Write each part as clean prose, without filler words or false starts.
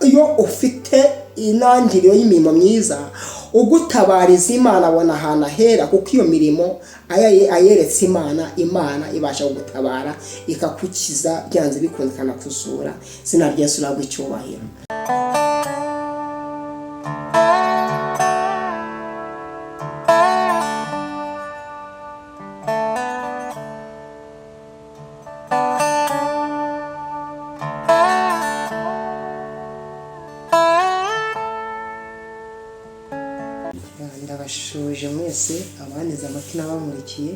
Iyo ufite intangiriro y'imirimo myiza, ugutabariza Imana abona ahantu ahera, kuko iyo mirimo ayeretse Imana, Imana ibasha kugutabara ikagukiza byanze bikunze, ikanakuzura. Izina rya Yesu rihabwe icyubahiro. Ndabashuje mwese abanize amatwi n'abamurikiye.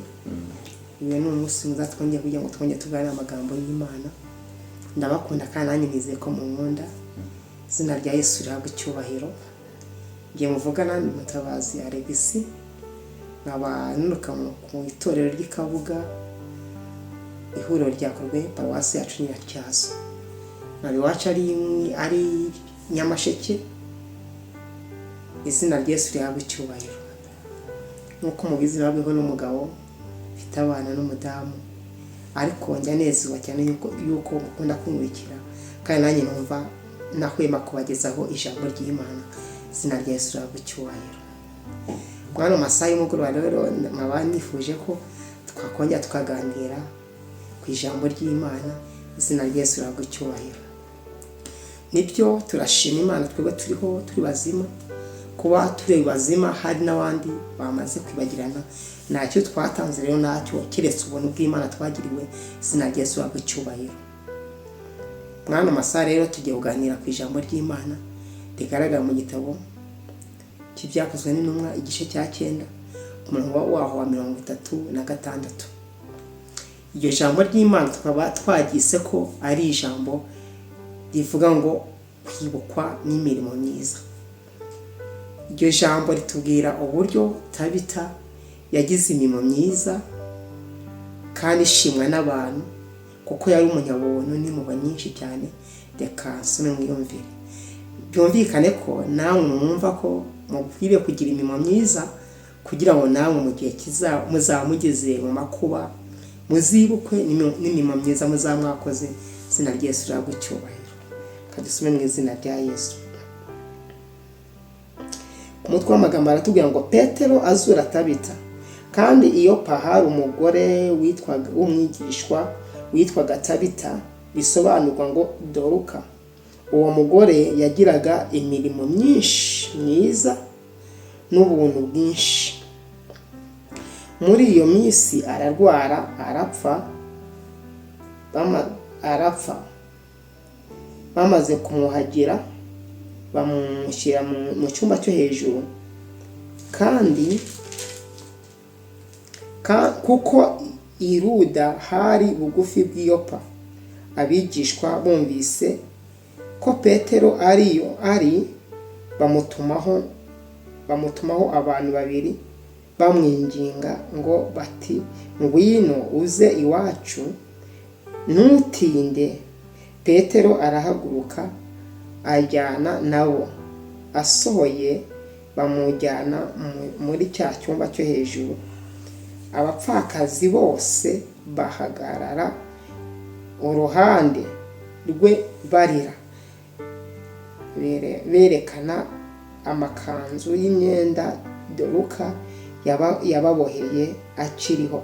Uyu ni umunsi mwiza twongeye kugira ngo twongere tuganire amagambo y'Imana. Ndabakunda kandi nanjye nizeye ko munkunda. Izina rya Yesu rihabwe icyubahiro. Ngiye muvugana ni Mutabazi Alegisi, nkaba nturuka mu itorero ry'i Kabuga, ihuriro ryakorwe, paruwasi yacu ni iya Tyazo. Nkaba iwacu ari Nyamasheke. Izina rya Yesu rihabwe icyubahiro. Nk'uko mubizi, nabweho n'umugabo, mfite abana n'umudamu, ariko njya nezezwa cyane yuko mukunda kunkurikira, kandi nanjye numva nahwema kubagezaho ijambo ry'Imana. Izina rya Yesu rihabwe icyubahiro. Muri ano masaha y'umugoroba rero, nkaba nifuje ko twakongera tukaganira ku ijambo ry'Imana. Izina rya Yesu rihabwe icyubahiro. Nibyo, turashima Imana twebwe turiho, turi bazima. Kuba turi bazima, hari n'abandi bamaze kwibagirana. Ntacyo twatanze rero, ntacyo, keretse ubuntu bw'Imana twagiriwe. Izina rya Yesu rihabwe icyubahiro. Muri ano masaha rero tugiye kuganira ku ijambo ry'Imana rigaragara mu gitabo cy'Ibyakozwe n'Intumwa, igice cya 9, umurongo waho wa 36. Iryo jambo ry'Imana tukaba twagise ko ari ijambo rivuga ngo kwibukwa n'imirimo myiza. Iryo jambo ritubwira uburyo Tabita yagize imirimo myiza kandi ishimwa n'abantu, kuko yari umunyabuntu n'impuhwe nyinshi cyane. Reka nsome mwiyumvire, byumvikane ko namwe mwumva ko mukwiriye kugira imirimo myiza, kugira ngo namwe mu gihe muzaba mugeze mu makuba muzibukwe n'imirimo myiza muzaba mwakoze. Izina rya Yesu rihabwe icyubahiro. Reka dusome mu izina rya Yesu. Ku mutwe w'amagambo aratubwira ngo Petero azura Tabita. Kandi i Yopa hari umugore w'umwigishwa witwaga Tabita, bisobanurwa ngo Doruka. Uwo mugore yagiraga imirimo myinshi myiza n'ubuntu bwinshi. Muri iyo minsi ararwara arapfa. Bamaze kumwuhagira, bamushyira mu cyumba cyo hejuru, kandi kuko i Luda hari bugufi bw'i Yopa, abigishwa bumvise ko Petero ariyo ari, bamutumaho abantu babiri bamwinginga ngo bati: "Ngwino uze iwacu, ntutinde." Petero arahaguruka ajyana nabo. Asohoye, bamujyana muri cya cyumba cyo hejuru. Abapfakazi bose bahagarara uruhande rwe barira, berekana amakanzu y'imyenda Doruka yababoheye akiriho.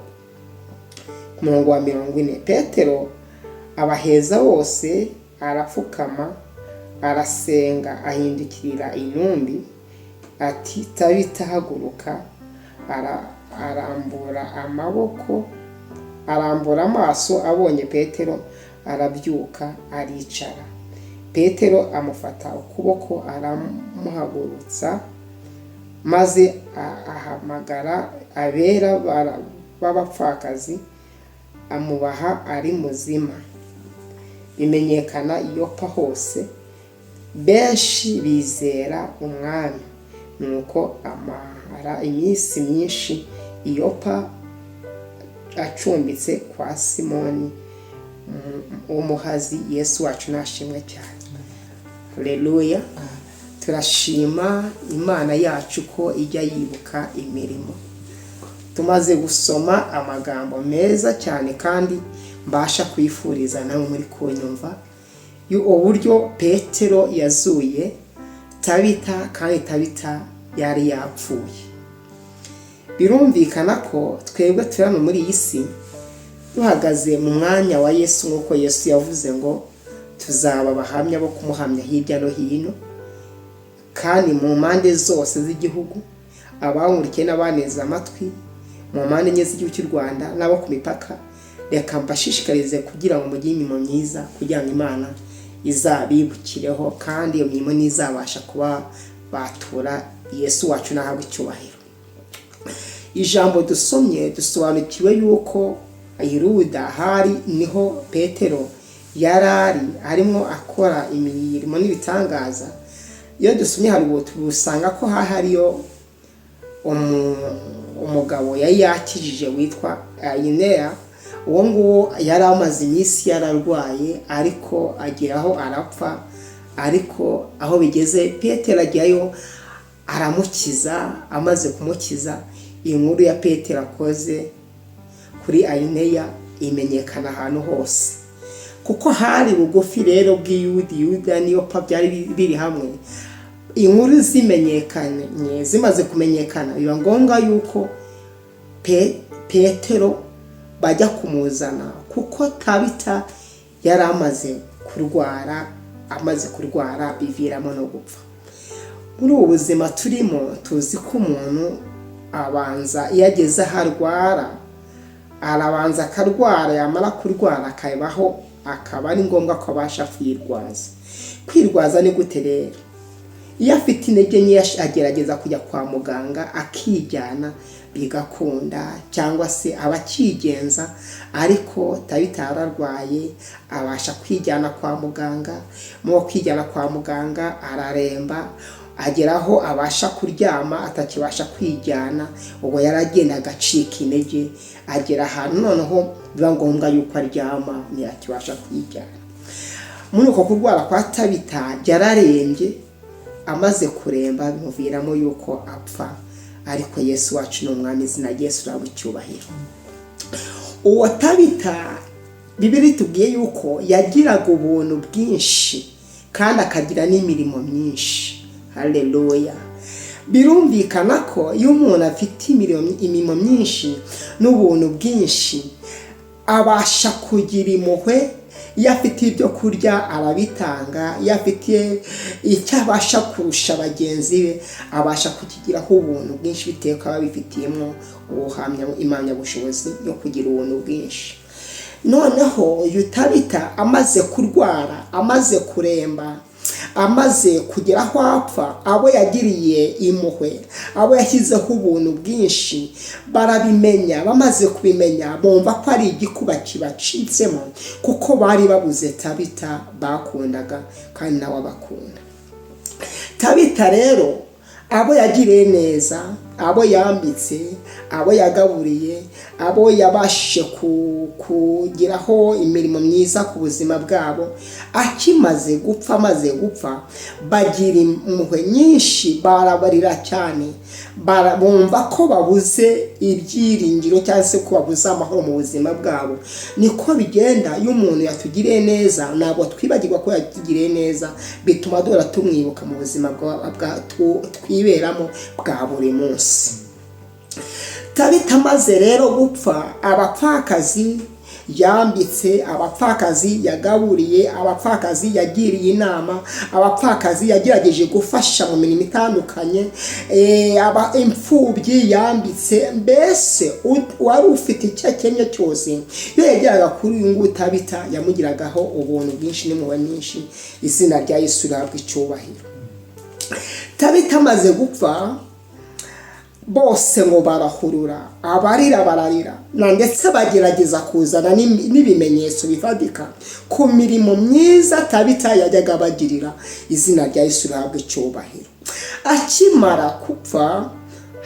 Ku murongo wa 40, Petero abaheza bose, arapfukama, arasenga, ahindukirira intumbi ati: "Tabita, haguruka." Arambura amaboko, arambura amaso, abonye Petero arabyuka, aricara. Petero amufata ukuboko, aramuhagurutsa, maze ahamagara abera b'abapfakazi, amubaha ari muzima. Bimenyekana Yopa hose, benshi bizera Umwami. Nuko amara iminsi myinshi i Yopa, acumbitse kwa Simoni w'umuhazi. Yesu wacu nashimwe cyane. Haleluya! Turashima Imana yacu ko ijya yibuka imirimo. Tumaze gusoma amagambo meza cyane, kandi mbasha kwifuriza nawe muri kunyumva. Uburyo Petero yazuye Tabita kandi Tabita yari yapfuye. Birumvikana ko twebwe turi hano muri iyi si duhagaze mu mwanya wa Yesu, nk'uko Yesu yavuze ngo tuzaba abahamya bo kumuhamya hirya no hino kandi mu mpande zose z'igihugu. Abankurikiye n'abaneze amatwi mu mpande enye z'igihugu cy'u Rwanda n'abo ku mipaka, reka mbashishikarize kugira ngo mugire imirimo myiza, kugira ngo Imana izabibukireho, kandi iyo mirimo ntizabasha kuba batura. Yesu wacu nahabwe icyubahiro. Ijambo dusomye, dusobanukiwe yuko i Luda hari niho Petero yari ari arimo akora imirimo n'ibitangaza. Iyo dusomye haruguru, tubusanga ko hariyo umugabo yari yakijije witwa Ayineya. Uwo nguwo yari amaze iminsi yararwaye, ariko ageraho arapfa. Ariko aho bigeze, Petero ajyayo aramukiza. Amaze kumukiza, inkuru ya Petero akoze kuri Ayineya imenyekana ahantu hose, kuko hari bugufi rero bw'Iyudi Yuda n'iyo pa byari biri hamwe. Inkuru zimenyekanye, zimaze kumenyekana, biba ngombwa yuko Petero bajya kumuzana, kuko Tabita yari amaze kurwara. Amaze kurwara biviramo no gupfa. Muri ubu buzima turimo, tuzi ko umuntu abanza, iyo ageze aho arwara, arabanza akarwara, yamara kurwara akabaho, akaba ari ngombwa ko abasha kwirwaza. Kwirwaza ni gute rero? Iyo afite intege nke, agerageza kujya kwa muganga akijyana bigakunda, cyangwa se aba akigenza. Ariko Tabita yararwaye, abasha kwijyana kwa muganga. Mu kwijyana kwa muganga araremba, agera aho abasha kuryama, atakibasha kwijyana. Ubwo yaragenda agacika intege, agera ahantu noneho biba ngombwa yuko aryama, ntiyakibasha kwijyana. Muri uko kurwara kwa Tabita yararembye. Amaze kuremba bimuviramo yuko apfa. Ariko Yesu wacu ni Umwami, izina Yesu raba icyubahiro. Uwo Tabita, Bibiliya itubwiye yuko yagiraga ubuntu bwinshi kandi akagira n'imirimo myinshi. Haleluya! Birumvikana ko iyo umuntu afite imirimo myinshi n'ubuntu bwinshi, abasha kugira impuhwe. Iyo afite ibyo kurya arabitanga, iyo afite icyo abasha kurusha bagenzi be, abasha kukigiraho ubuntu bwinshi, bitewe ko aba abifitiyemo ubuhamya, impamyabushobozi yo kugira ubuntu bwinshi. Noneho uyu Tabita amaze kurwara, amaze kuremba, amaze kugera aho apfa, abo yagiriye impuhwe, abo yashyizeho ubuntu bwinshi, barabimenya. Bamaze kubimenya, bumva ko ari igikuba kibacitsemo, kuko bari babuze Tabita bakundaga kandi nawe abakunda. Tabita rero, abo yagiriye neza, abo yambitse, abo yagaburiye, abo yabashije kugiraho imirimo myiza ku buzima bwabo, akimaze gupfa, amaze gupfa, bagira impuhwe nyinshi, barabarira cyane, bumva ko babuze ibyiringiro cyangwa se ko babuze amahoro mu buzima bwabo. Niko bigenda iyo umuntu yatugiriye neza, ntabwo twibagirwa ko yatugiriye neza, bituma duhora tumwibuka mu buzima twiberamo bwa buri munsi. Tabita amaze rero gupfa, abapfakazi yambitse, abapfakazi yagaburiye, abapfakazi yagiriye inama, abapfakazi yagerageje gufasha mu mirimo itandukanye, imfubyi yambitse, mbese wari ufite icyo akennye cyose, iyo yageraga kuri uyu nguyu Tabita, yamugiragaho ubuntu bwinshi n'impuhwe nyinshi. Izina rya Yesu rihabwa icyubahiro. Tabita amaze gupfa, bose ngo barahurura, abarira bararira, na ndetse bagerageza kuzana n'ibimenyetso bifatika ku mirimo myiza Tabita yajyaga abagirira. Izina rya Yesu rihabwa icyubahiro. Akimara gupfa,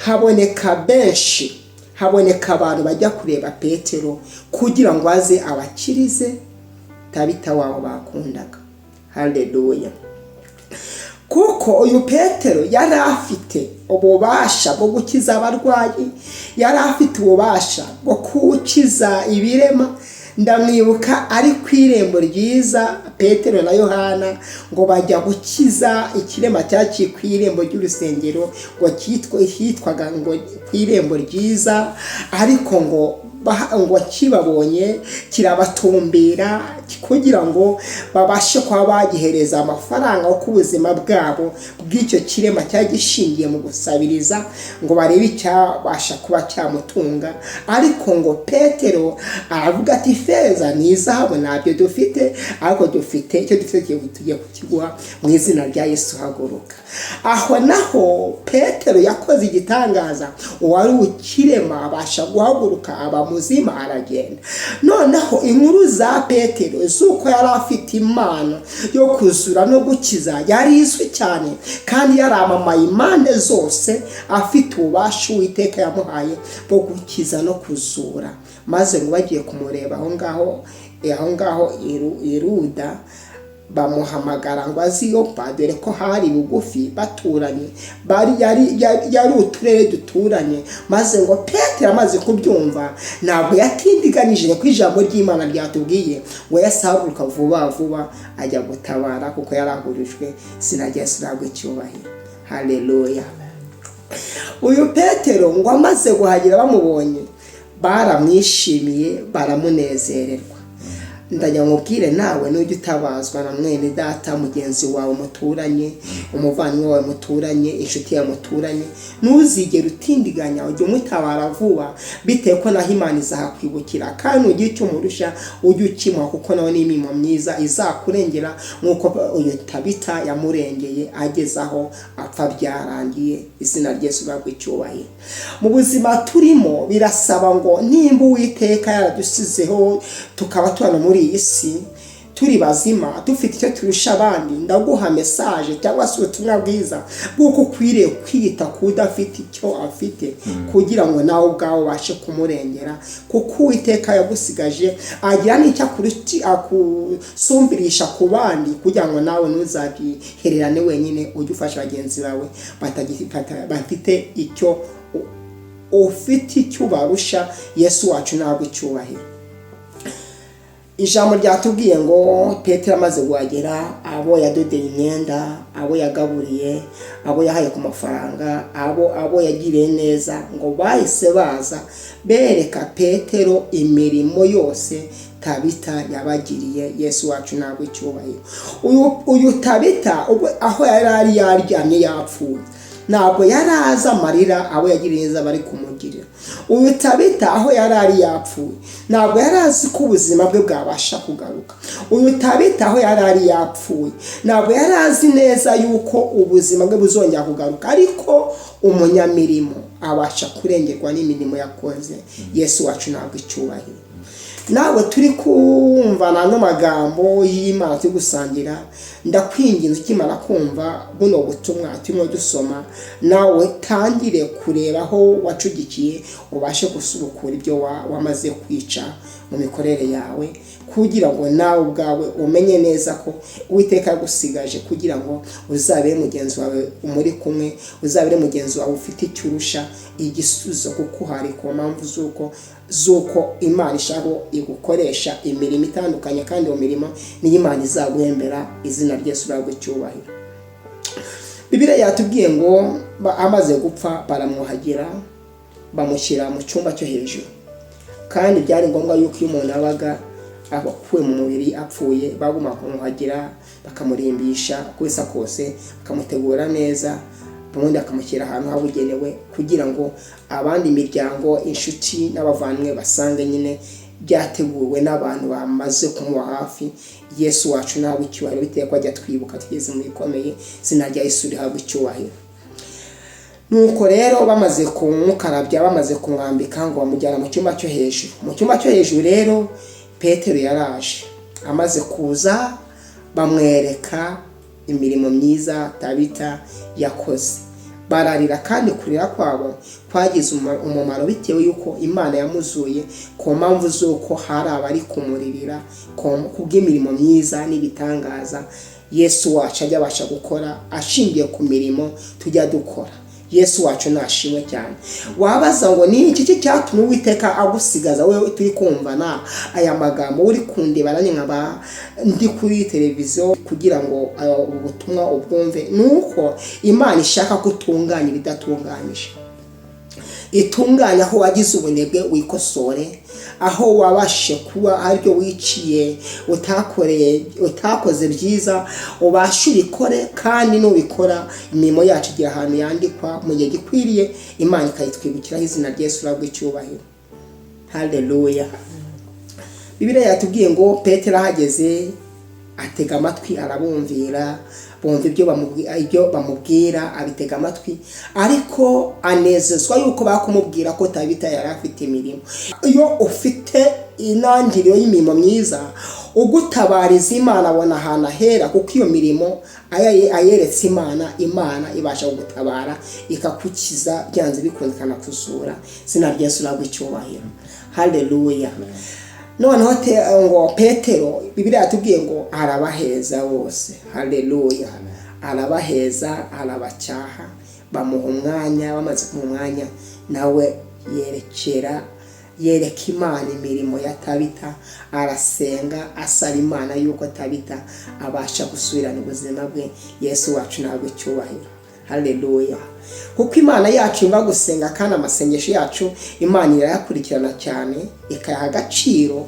haboneka benshi, haboneka abantu bajya kureba Petero kugira ngo aze abakirize Tabita wabo bakundaga. Haleluya! Kuko uyu Petero yari afite ububasha bwo gukiza abarwayi, yari afite ububasha bwo gukiza ibirema. Ndamwibuka ari ku irembo ryiza, Petero na Yohana ngo bajya gukiza ikirema cyaciye ku irembo ry'urusengero, ngo hitwaga ngo ku irembo ryiza, ariko ngo kibabonye kirabatumbira kugira ngo babashe kuba bagihereza amafaranga ku ubuzima bwabo bw'icyo kirema cyari gishingiye mu gusabiriza, ngo barebe icyabasha kuba cyamutunga. Ariko ngo Petero aravuga ati: "Feza n'izahabu ntabyo dufite, ariko dufite icyo dufite, tugiye kukiguha. Mu izina rya Yesu haguruka." Aho naho Petero yakoze igitangaza, uwari ukirema abasha guhaguruka, aba muzima, aragenda. Noneho inkuru za Petero z'uko yari afite impano yo kuzura no gukiza yari izwi cyane, kandi yaramamaye impande zose, afite ububasha Uwiteka yamuhaye bwo gukiza no kuzura. Maze ngo bagiye kumureba aho ngaho i Luda, bamuhamagara ngo aze i Yopa, dore ko hari bugufi, baturanye, bari yari uturere duturanye. Maze ngo Petero amaze kubyumva, ntabwo yatindiganyije, ko ijambo ry'Imana ryatubwiye ngo yasahaguruka vuba vuba ajya gutabara, kuko yarahurijwe. Sinajya sinabwo icyubahiro. Haleluya! Uyu Petero ngo amaze guhagera, bamubonye baramwishimiye, baramunezererwa. Ndajya mubwire nawe, nujya utabazwa na mwene data mugenzi wawe muturanye, umuvandimwe wawe muturanye, inshuti yawe muturanye, ntuzigere utindiganya, ujye umutabara vuba, bitewe ko naho Imana izahakwibukira. Kandi ujye icyo umurusha ujye ukimuha, kuko nawe ni imirimo myiza izakurengera, nk'uko uyu Tabita yamurengeye ageze aho apfa byarangiye. Izina rye rihabwe icyubahiro. Mu buzima turimo birasaba ngo nimba Uwiteka yaradusizeho, tukaba tubana muri iyi si turi bazima, dufite icyo turusha abandi, ndaguha message cyangwa se ubutumwa bwiza bw'uko ukwiriye kwita ku udafite icyo afite, kugira ngo nawe ubwawe ubashe kumurengera, kuko Uwiteka yagusigaje agira n'icyo akusumbirisha ku bandi, kugira ngo nawe ntuzabyihererane wenyine, ujye ufasha bagenzi bawe bafite icyo ufite, icyo ubarusha. Yesu wacu ntabwo icyubahiro. Ijambo ryatubwiye ngo Petero amaze guhagera, abo yadodeye imyenda, abo yagaburiye, abo yahaye ku mafaranga, abo yagiriye neza, ngo bahise baza bereka Petero imirimo yose Tabita yabagiriye. Yesu wacu ntabwo icyubahiro. Uyu Tabita aho yari ari yaryamye yapfuye, ntabwo yari azi amarira abo yagiriye neza bari kumugirira. Uyu Tabita aho yari ari yapfuye, ntabwo yari azi ko ubuzima bwe bwabasha kugaruka. Uyu Tabita aho yari ari yapfuye, ntabwo yari azi neza yuko ubuzima bwe buzongera kugaruka, ariko umunyamirimo abasha kurengerwa n'imirimo yakoze. Yesu wacu ntabwo icyubahiro. Nawe turi kumva n'ano magambo y'Imana turi gusangira, ndakwinginze, ukimara kumva buno butumwa turimo dusoma, nawe tangire kureba aho wacugikiye, ubashe gusubukura ibyo wamaze kwica mu mikorere yawe, kugira ngo nawe ubwawe umenye neza ko Uwiteka yagusigaje kugira ngo uzabere mugenzi wawe muri kumwe, uzabere mugenzi wawe ufite icyo urusha igisubizo, kuko uhari ku mpamvu z'uko Imana ishaka ko igukoresha imirimo itandukanye, kandi iyo mirimo niyo Imana izaguhembera. Izina ry'Yesu rihabwe icyubahiro. Bibiliya yatubwiye ngo amaze gupfa baramwuhagira, bamushyira mu cyumba cyo hejuru. Kandi byari ngombwa yuko iyo umuntu abaga akuwe mu mubiri apfuye, baguma kumwuhagira, bakamurimbisha uko bisa kose, bakamutegura neza, ubundi bakamushyira ahantu habugenewe, kugira ngo abandi miryango, inshuti n'abavandimwe basange nyine byateguwe n'abantu bamaze kumuba hafi. Yesu wacu nawe icyubahiro, bitewe ko ajya twibuka tugeze mu bikomeye. Izina rya Yesu rihabwa icyubahiro. Nuko rero bamaze kumukarabya, bamaze kumwambika, ngo bamujyana mu cyumba cyo hejuru. Mu cyumba cyo hejuru rero Petero yaraje. Amaze kuza, bamwereka imirimo myiza Tabita yakoze, bararira. Kandi kurira kwabo kwagize umumaro, bitewe y'uko Imana yamuzuye ku mpamvu z'uko hari abari kumuririra ku bw'imirimo myiza n'ibitangaza Yesu wacu ajya abasha gukora ashingiye ku mirimo tujya dukora. Yesu wacu nashimwe cyane. Wabaza ngo ni iki cyatumye Uwiteka agusigaza wowe turi kumvana aya magambo, uri kundeba nanjye nkaba ndi kuri televiziyo kugira ngo ubu butumwa ubwumve? Ni uko Imana ishaka ko utunganya ibidatunganyije. Itunganya aho wagize ubunebwe, wikosore. Aho wabashije kuba aribyo wiciye, utakoreye, utakoze byiza, ubashe ubikore. Kandi nubikora, imirimo yacu igira ahantu yandikwa mu gihe gikwiriye, Imana ikayitwibukiraho. Izina rya Yesu rihabwe icyubahiro. Haleluya. Bibiliya yatubwiye ngo Petero ahageze atega amatwi, arabumvira, bumva ibyo bamubwira, abitega amatwi, ariko anezezwa yuko bakumubwira ko Tabita yari afite imirimo. Iyo ufite intangiriro y'imirimo myiza, ugutabariza Imana abona ahantu ahera, kuko iyo mirimo ayeretse Imana, Imana ibasha kugutabara, ikagukiza byanze bikunze, ikanakuzura. Izina rya Yesu rihabwe icyubahiro. Haleluya. Noneho ngo Petero, Bibiliya yatubwiye ngo arabaheza bose. Haleluya. Arabaheza, arabacyaha, bamuha umwanya. Bamaze kumuha umwanya, nawe yereka Imana imirimo ya Tabita, arasenga, asaba Imana yuko Tabita abasha gusubirana ubuzima bwe. Yesu wacu ntabwo icyubahiro. Haleluya. Kuko Imana yacu imva gusenga, kandi amasengesho yacu Imana irayakurikirana cyane, ikayaha agaciro.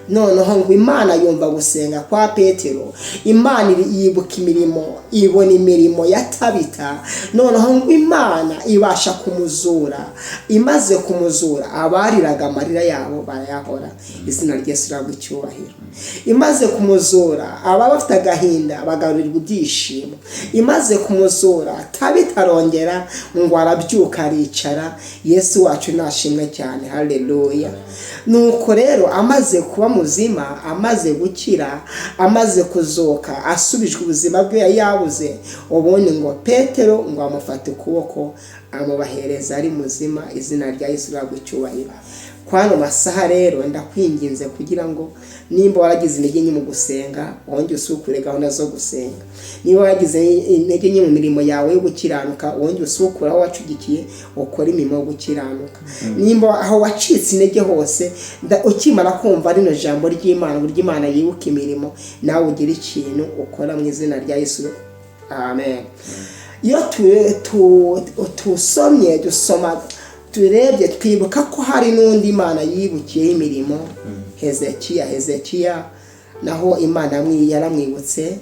Noneho ngo Imana yumva gusenga kwa Petero, Imana yibuka imirimo, ibona imirimo ya Tabita. Noneho ngo Imana ibasha kumuzura. Imaze kumuzura, abariraga amarira yabo barayahora. Izina rya Yesu rihabwe icyubahiro. Imaze kumuzura, ababa bafite agahinda bagarurirwa ibyishimo. Imaze kumuzura, Tabita arongera ngo arabyuka, aricara. Yesu wacu nashimwe cyane. Haleluya. Nuko rero amaze kuba muzima, amaze gukira, amaze kuzuka, asubijwe ubuzima bwe yari yabuze, ubundi ngo Petero ngo amufate ukuboko, amubahereza ari muzima. Izina rya Yesu rihabwe icyubahiro. Kwano masaha rero, ndakwinginze kugira ngo nimba waragize intege nke mu gusenga, wongere usukure gahunda zo gusenga. Niba waragize intege nke mu mirimo yawe yo gukiranuka, wongere usukure aho wacugikiye, ukore imirimo yo gukiranuka. Nimba aho wacitse intege hose, ukimara kumva rino jambo ry'Imana, uburyo Imana yibuka imirimo, nawe ugire ikintu ukora mu izina rya Yesu. Amen. Iyo tusomye, dusoma, turebye, twibuka ko hari n'undi Imana yibukiyeho imirimo, Hezekiya. Hezekiya naho Imana yaramwibutse,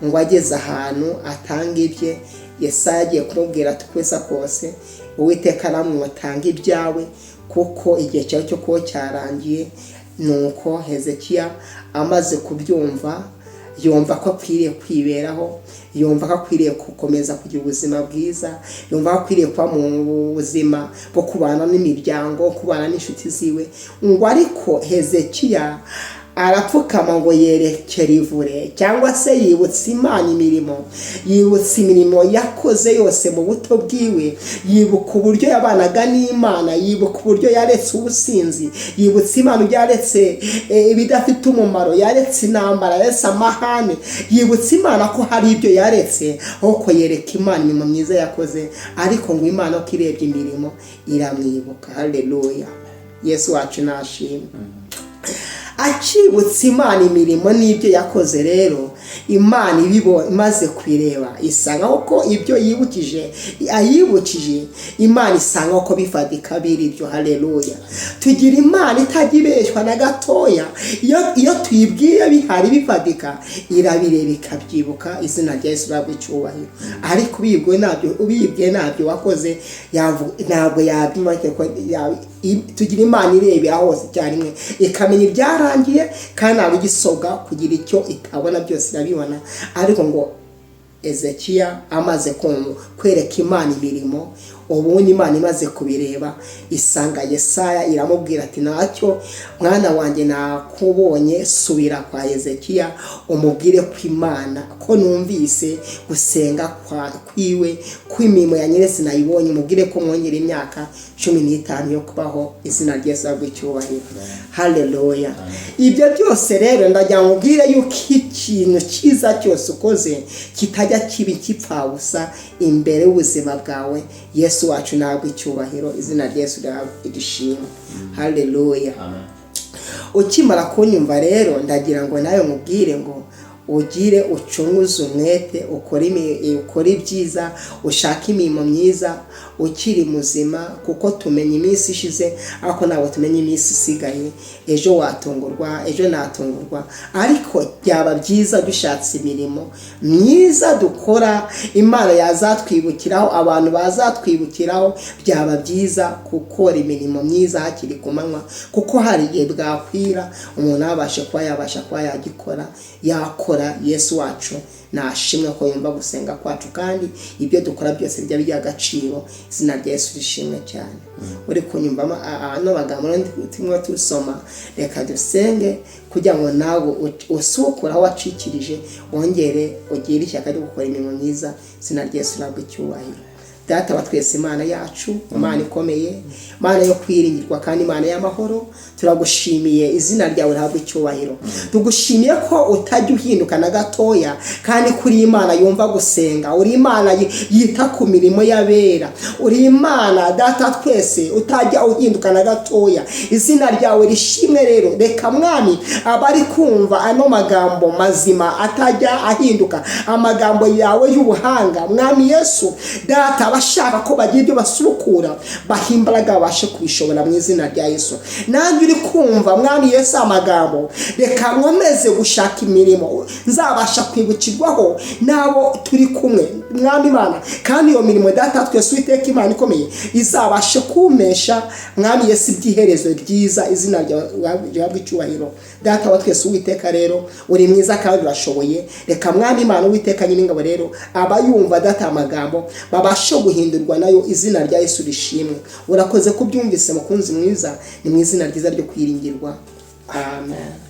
ngo ageze ahantu atanga ibye, Yesaya agiye kumubwira ati ukwesa kose Uwiteka aramwe atanga ibyawe, kuko igihe cyawe cyo kuba cyarangiye. Nuko Hezekiya amaze kubyumva, yumva ko akwiriye kwiberaho, yumva ko akwiriye gukomeza kugira ubuzima bwiza, yumva ko akwiriye kuba mu buzima bwo kubana n'imiryango, kubana n'inshuti ziwe. Ngo ariko Hezekiya arapfukama, ngo yerekere ivure, cyangwa se yibutse Imana imirimo, yibutse imirimo yakoze yose mu buto bwiwe, yibuka uburyo yabanaga n'Imana, yibuka uburyo yaretse ubusinzi, yibutse Imana uburyo yaretse ibidafite umumaro, yaretse intambara, yaretse amahane, yibutse Imana ko hari ibyo yaretse, ahubwo yereka Imana imirimo myiza yakoze. Ariko ngo Imana uko irebye imirimo, iramwibuka. Haleluya. Yesu wacu nashimwe. Akibutsa Imana imirimo n'ibyo yakoze rero, Imana imaze kubireba, isanga ko ibyo yibukije, ayibukije Imana, isanga ko bifatika, biri ibyo. Haleluya. Tugira Imana itajya ibeshywa na gatoya. Iyo tuyibwiye bihari, bifatika, irabireba, ikabyibuka. Izina rya Yesu rihabwe icyubahiro. Ariko ubibwiye ntabyo wakoze, ntabwo yabyumva. Tugira Imana irebera hose icyarimwe, ikamenya ibyarangiye, kandi ntabwo igisobwa kugira icyo itabona, byose irabibona. Ariko ngo Ezekiya amaze kwereka Imana imirimo, ubundi Imana imaze kubireba, isanga Yesaya, iramubwira ati ntacyo mwana wanjye, nakubonye, subira kwa Hezekiya, umubwire ko Imana, ko numvise gusenga kwiwe, ko imirimo ya nyir'isi nayibonye, umubwire ko mwongera imyaka 15 yo kubaho. Izina rya Yesu rihabwe icyubahiro. Haleluya. Ibyo byose rero ndagira ngo ubwire yuko ikintu cyiza cyose ukoze kitajya Kitajya kiba ikipfabusa imbere y'ubuzima bwawe. Yesu wacu ntabwo icyubahiro, izina rya Yesu rishimwe. Haleluya. Amen. Ukimara kunyumva rero, ndagira ngo nawe mubwire ngo ugire ucunguze umwete, ukore ibyiza, ushake imirimo myiza ukiri muzima, kuko tumenya iminsi ishize ariko ntabwo tumenya iminsi isigaye. Ejo watungurwa, ejo natungurwa, ariko byaba byiza dushatse imirimo myiza dukora Imana yazatwibukiraho, abantu bazatwibukiraho. Byaba byiza gukora imirimo myiza hakiri ku manywa, kuko hari igihe bwakwira umuntu abashe kuba yabasha kuba yagikora yakora. Yesu wacu nashimwe ko yumva gusenga kwacu, kandi ibyo dukora byose bijya bigira agaciro. Izina rya Yesu rishimwe cyane. Uri kunyumva ano magambo rero turimo tusoma, reka dusenge kugira ngo nawe usukure aho wacikirije, wongere ugire ishyaka ryo gukora imirimo myiza. Izina rya Yesu ntabwo icyubahiro. Data wa twese, Imana yacu, Imana ikomeye, Imana yo kwiringirwa kandi Imana y'amahoro, turagushimiye, izina ryawe rihabwa icyubahiro. Tugushimiye ko utajya uhinduka na gatoya, kandi kuri Imana yumva gusenga, uri Imana yita ku mirimo y'abera, uri Imana Data twese utajya uhinduka na gatoya. Izina ryawe rishimwe. Rero reka Mwami, abari kumva ano magambo mazima atajya ahinduka, amagambo yawe y'ubuhanga, Mwami Yesu Data, abashaka ko bagira ibyo basubukura, baha imbaraga babashe kubishobora mu izina rya Yesu. Nanjye uri kumva, Mwami Yesu, amagambo, reka nkomeze gushaka imirimo nzabasha kwibukirwaho n'abo turi kumwe, Mwami Imana, kandi iyo mirimo Data twese Uwiteka Imana ikomeye izabashe kumesha, Mwami Yesu, iby'iherezo ryiza. Izina ryawe rihabwe icyubahiro, Data wa twese Uwiteka. Rero uri mwiza kandi urashoboye. Reka Mwami Imana Uwiteka Nyiringabo rero abayumva Data amagambo babashe guhindurwa nayo. Izina rya Yesu rishimwe. Urakoze kubyumvise, mukunzi mwiza, ni mu izina ryiza ryo kwiringirwa. Amen.